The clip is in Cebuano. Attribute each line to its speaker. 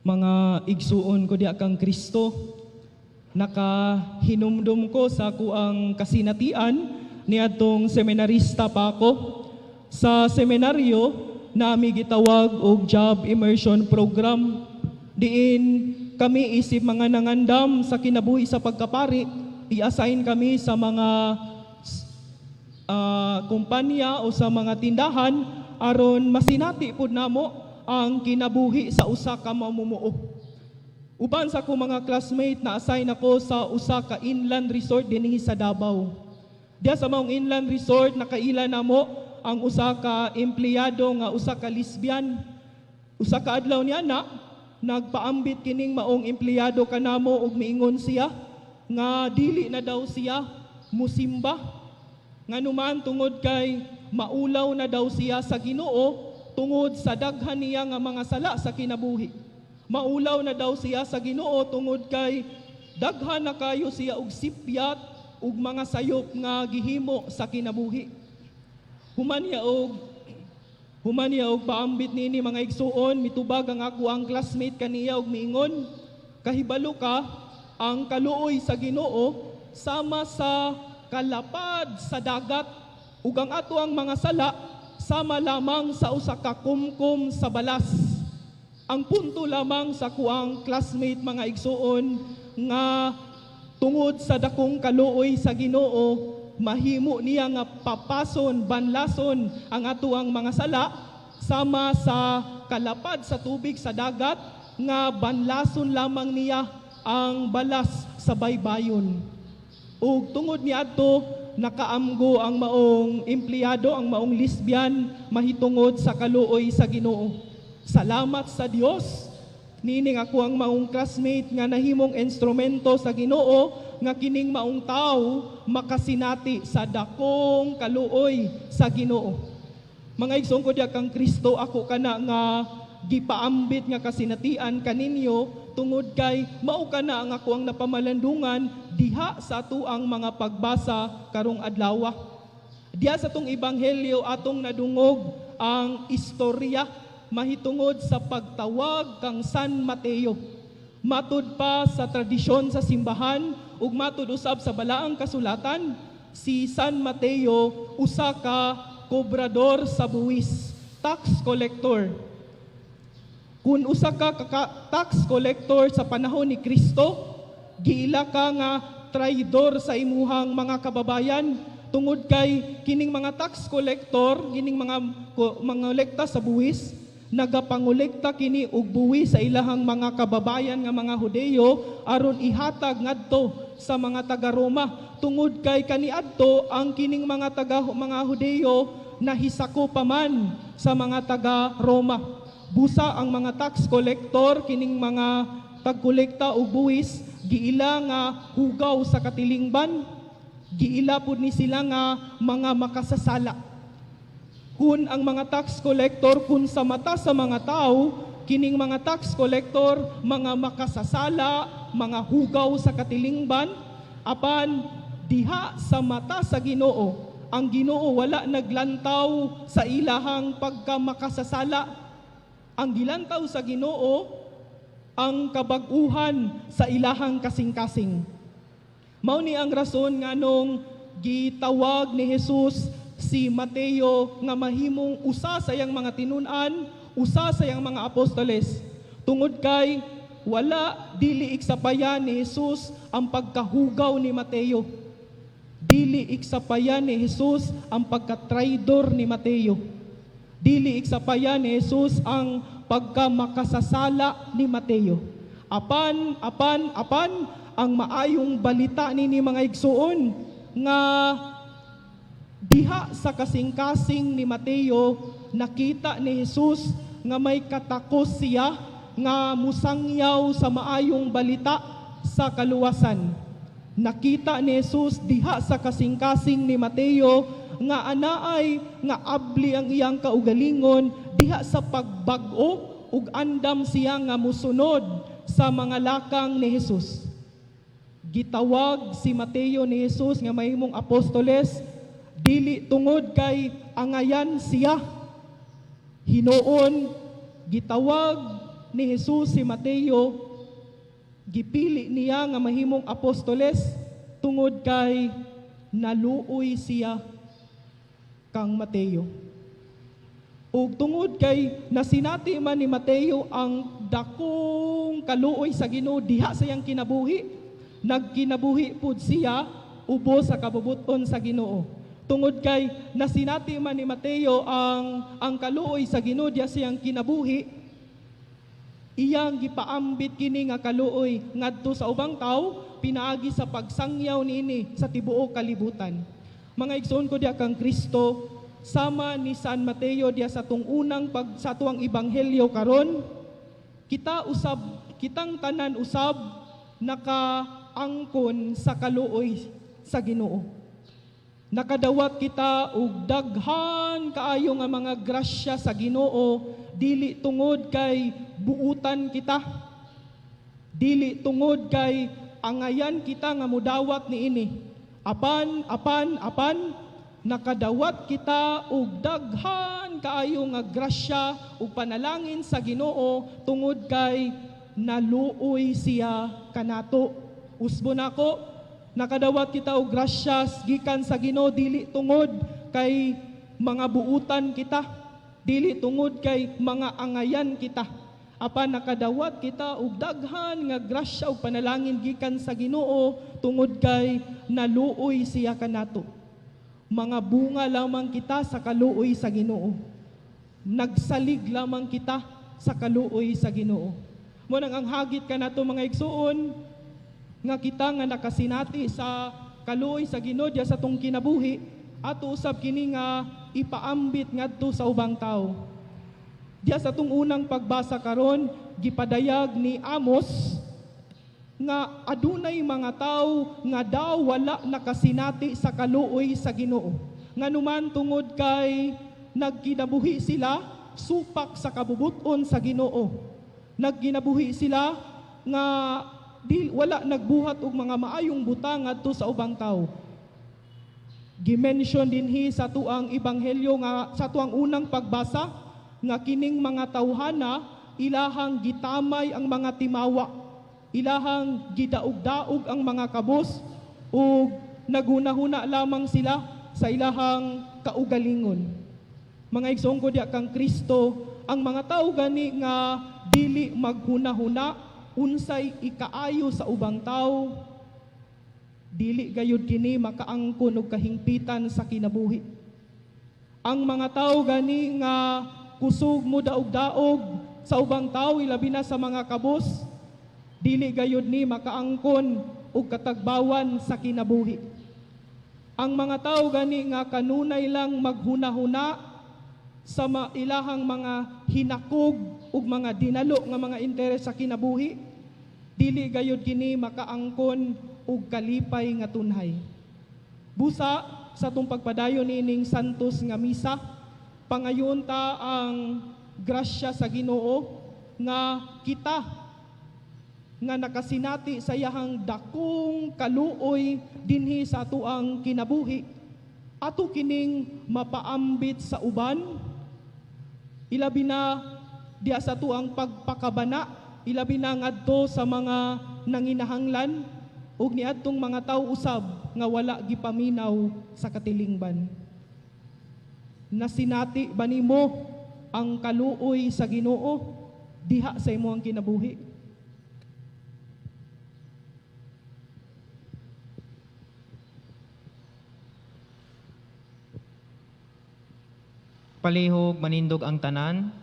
Speaker 1: Mga igsuon ko diha kang Kristo, nakahinumdum ko sa akuang kasinatian niadtong seminarista pa ako. Sa seminaryo, nami gitawag og job immersion program. Diin kami isip mga nangandam sa kinabuhi sa pagkapari, i-assign kami sa mga kumpanya o sa mga tindahan aron masinati pud namo ang kinabuhi sa usa ka mamumuo. Uban sa akong mga classmate, na assign ako sa usa ka inland resort dinhi sa Davao. Diya sa maong inland resort, nakaila namo ang usa ka empleyado nga usa ka lesbian. Usa ka adlaw niya na nagpaambit kining maong empleyado kanamo ug miingon siya nga dili na daw siya musimba. Nganuman, tungod kay maulaw na daw siya sa Ginoo tungod sa daghan niya nga mga sala sa kinabuhi. Maulaw na daw siya sa Ginoo tungod kay daghan na kayo siya og sipyat ug mga sayop nga gihimo sa kinabuhi. Human niya og paambit nini, mga igsuon, mitubag ang ako ang classmate kaniya og miingon, "Kahibalo ka, ang kaluoy sa Ginoo sama sa kalapad sa dagat ug ang ato ang mga sala sama lamang sa usa ka kumkum sa balas." Ang punto lamang sa kuang classmate, mga igsuon, nga tungod sa dakong kaluoy sa Ginoo, mahimo niya nga papason, banlason ang ato ang mga sala sama sa kalapad sa tubig sa dagat nga banlason lamang niya ang balas sa baybayon. Ug tungod niadto, nakaamgo ang maong empleyado, ang maong lesbian, mahitungod sa kaluoy sa Ginoo. Salamat sa Dios nining ako ang maong classmate nga nahimong instrumento sa Ginoo nga kining maong tao makasinati sa dakong kaluoy sa Ginoo. Mga igsoon ko diha kang Kristo, ako kana nga gipaambit nga kasinatian kaninyo tungod kay mao kana ang ako ang napamalandungan diha sa atuang mga pagbasa karong adlaw. Diha sa atong ebanghelyo, atong nadungog ang istorya mahitungod sa pagtawag kang San Mateo. Matud pa sa tradisyon sa simbahan ug matud usab sa balaang kasulatan, si San Mateo usa ka kobrador sa buwis, tax collector. Kung usa ka tax collector sa panahon ni Kristo, giila ka nga traidor sa imuhang mga kababayan tungod kay kining mga tax collector, kining mga kolekta sa buwis, nagapangolekta kini og buwis sa ilahang mga kababayan nga mga Hudeyo aron ihatag ngadto sa mga taga-Roma tungod kay kaniadto ang kining mga taga mga Hudeyo nahisako pa man sa mga taga-Roma. Busa ang mga tax collector, kining mga tagkolekta og buwis, giila nga hugaw sa katilingban, giila pud ni sila nga mga makasasala. Kun ang mga tax collector, kun sa mata sa mga tao, kining mga tax collector mga makasasala, mga hugaw sa katilingban, apan diha sa mata sa Ginoo, ang Ginoo wala naglantaw sa ilahang pagkamakasasala. Ang gilantaw sa Ginoo ang kabag-uhan sa ilahang kasing-kasing. Mao ni ang rason nganong gitawag ni Jesus si Mateo nga mahimong usa sa iyang mga tinun-an, usa sa iyang mga apostoles. Tungod kay wala, dili iksapayan ni Jesus ang pagkahugaw ni Mateo. Dili iksapayan ni Jesus ang pagkatraidor ni Mateo. Dili iksapayan ni Jesus ang pagkamakasasala ni Mateo. Apan, apan, apan, ang maayong balita nini, mga igsuon, nga diha sa kasing-kasing ni Mateo, nakita ni Jesus nga may katakos siya nga musangyaw sa maayong balita sa kaluwasan. Nakita ni Jesus diha sa kasing-kasing ni Mateo nga anaay nga abli ang iyang kaugalingon diha sa pagbag-o ug andam siya nga musunod sa mga lakang ni Jesus. Gitawag si Mateo ni Jesus nga mahimong apostoles dili tungod kay angayan siya. Hinuon gitawag ni Jesus si Mateo, gipili niya nga mahimong apostoles tungod kay naluoy siya kang Mateo. Ug tungod kay nasinati man ni Mateo ang dakong kaluoy sa Ginoo diha sa iyang kinabuhi, nagkinabuhi pud siya ubos sa kabubut-on sa Ginoo. Tungod kay nasinati man ni Mateo ang kaluoy sa Ginoo diha sa iyang kinabuhi, iyang gipaambit kini nga kaluoy ngadto sa ubang tawo pinaagi sa pagsangyaw niini sa tibuok kalibutan. Mga igsoon ko diha kang Kristo, sama ni San Mateo diha sa tung unang pag sa tuang ebanghelyo karon, kita usab, kitang tanan usab nakaangkon sa kaluoy sa Ginoo. Nakadawat kita og daghan kaayo nga mga grasya sa Ginoo, dili tungod kay buutan kita, dili tungod kay angayan kita nga mudawat niini, apan apan apan nakadawat kita og daghan kaayo nga grasya ug panalangin sa Ginoo tungod kay naluoy siya kanato. Usbo nako, nakadawat kita og grasyas gikan sa Ginoo dili tungod kay mga buutan kita, dili tungod kay mga angayan kita, apan nakadawat kita og daghan nga grasya ug panalangin gikan sa Ginoo tungod kay naluoy siya kanato. Mga bunga lamang kita sa kaluoy sa Ginoo. Nagsalig lamang kita sa kaluoy sa Ginoo. Mo nang ang hagit kanato, mga igsuon, nga kita nga nakasinati sa kaluoy sa Ginoo diya sa tong kinabuhi, ato usab kini nga ipaambit ngadto sa ubang tawo. Diya sa tong unang pagbasa karon, gipadayag ni Amos nga adunay mga tawo nga daw wala nakasinati sa kaluoy sa Ginoo. Nganuman tungod kay nagkinabuhi sila supak sa kabubuton sa Ginoo. Nagkinabuhi sila nga di, wala nagbuhat og mga maayong butang ngadto sa ubang tawo. Gimension dinhi sa tuang ebanghelyo nga sa tuang unang pagbasa nga kining mga tawhana ilahang gitamay ang mga timawa, ilahang gidaog-daog ang mga kabos ug naghunahuna lamang sila sa ilahang kaugalingon. Mga igsoon ko diya kang Kristo, ang mga tawo gani nga dili maghunahuna unsay ikaayo sa ubang tawo, dili gayud kini makaangkon og kahingpitan sa kinabuhi. Ang mga tawo gani nga kusog mo daog-daog sa ubang tawo, ilabi na sa mga kabos, dili gayud ni makaangkon og katagbawan sa kinabuhi. Ang mga tawo gani nga kanunay lang maghunahuna sa ilahang mga hinakog ug mga dinalo nga mga interes sa kinabuhi, dili gayud kini makaangkon og kalipay nga tunhay. Busa sa atong pagpadayon niining santos nga misa, pangayon ta ang grasya sa Ginoo nga kita nga nakasinati sa iyahang dakong kaluoy dinhi sa atuang kinabuhi, ato kining mapaambit sa uban, ilabi na diha sa atuang pagpakabana, ilabi na ngadto sa mga nanginahanglan ug niadtong mga tawo usab nga wala gipaminaw sa katilingban. Nasinati ba nimo ang kaluoy sa Ginoo diha sa imong kinabuhi?
Speaker 2: Palihog manindog ang tanan,